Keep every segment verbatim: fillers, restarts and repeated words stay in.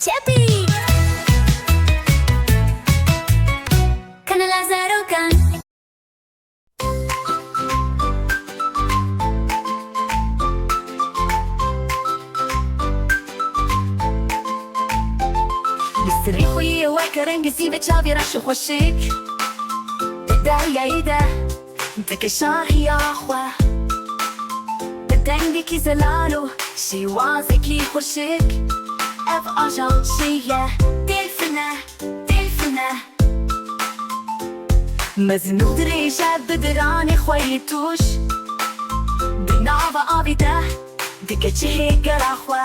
Çepî! Kanala Zarokan. Li serê xwe yê weke rengê sîvê, çavê reş û xweşik. Di deryayê de dike şahiya xwe. Bi dengekî zelal û şêwazekî xweşik, ev ajal çi ye? Delfîn e, delfîn e. Mezin û dirêj e, bi diranê xwe yê tûj. Di nava avê de dike çi hêgera xwe.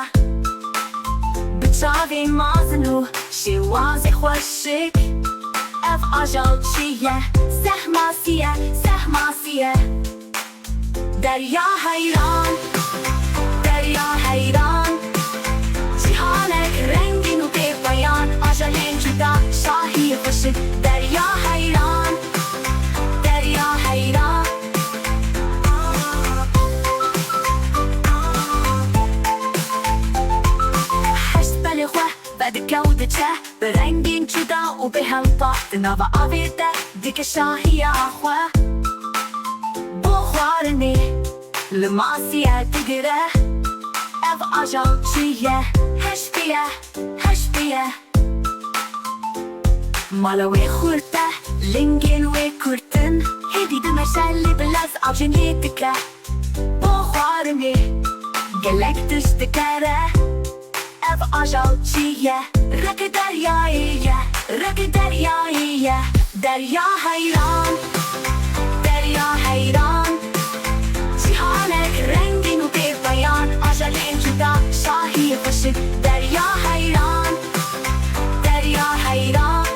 Bi çavê mezin û şêwazê xweşik, ev ajal çi ye? Sehmasî ye, sehmasî ye. Derya heyran, derya heyran. Cîhanek rengîn û pêbeyan, ajalên cuda, şahî xweşik. Derya heyran, derya heyran. Heşt belê xwe vedike û diçe, bi rengên cuda û bêhempa. Di nava avê de dike şahiya xwe. Bo xwarinê li masî ye digire. Ev ajal çi ye? Hespê ye, hespê ye. Mala wê xurt e, lingên wê kurt in. Hêdî dimeşe, lê bi lez avcînê dike. Bo xwarinê gelek tişt dikare. Ev ajal çi ye? Reke deryayê ye, reke deryayê ye. Derya heyran, derya heyran. Cîhanek rengîn û pêbeyan, ajalên cuda, şahî xweşik. Derya heyran, derya heyran.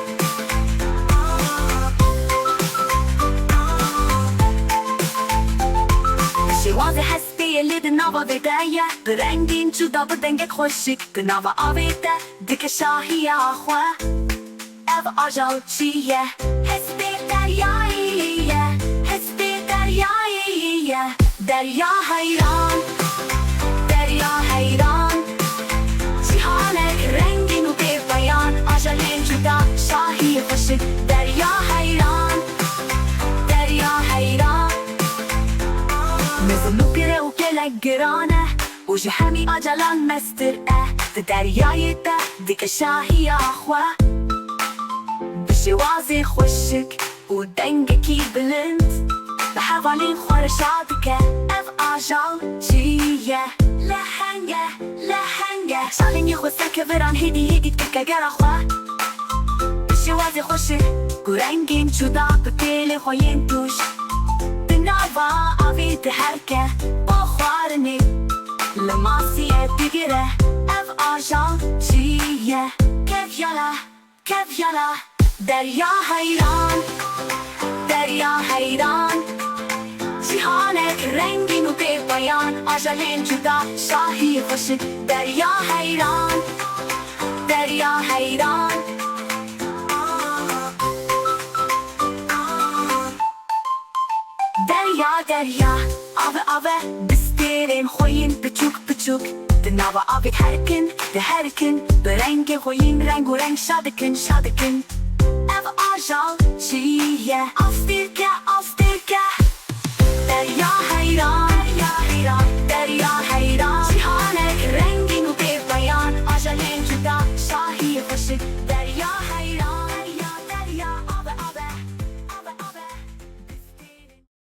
Şêwazê hespê ye, lê di nava vê de ye. Bi rengên cuda, bi dengek xweşik, di nava avê de dike şahiya xwe. Ev ajal çi ye? Hespê deryayê ye, hespê deryayê ye. Derya heyran, derya heyran. Cîhanek rengîn û pêbeyan, ajalên cuda, şahî xweşik. Derya heyran, derya heyran. Mezin û pîr e û gelek giran e, û ji hemî acalan mestir e. Di deryayê de dike şahiya xwe. Bi şêwazê xweşik û dengekî bilind, bi hevalên xwe re şa dike. Ev ajal çi ye? Leheng e, leheng e. Çalên yê xwe ser keviran hêdî hêdî dike gera xwe. Bi şêwazê xweşik û rengên cuda, bi pêlê xwe yên tûj, di nava avê diherike. Bo xwarinê li masî ye digire. Ev ajal çi ye? Kevyala, kevyala. Derya heyran, derya heyran. Cîhanek rengîn û pêbeyan, ajalên cuda, şahî xweşik. Derya heyran, derya heyran. Derya, derya, ave, ave, bi stêrên xwe yên piçûk, piçûk. Di nava avê diherikin, diherikin. Bi rengê xwe yên reng û reng şa dikin, şa dikin. Ev ajal çi ye? Astêrke, astêrke. Derya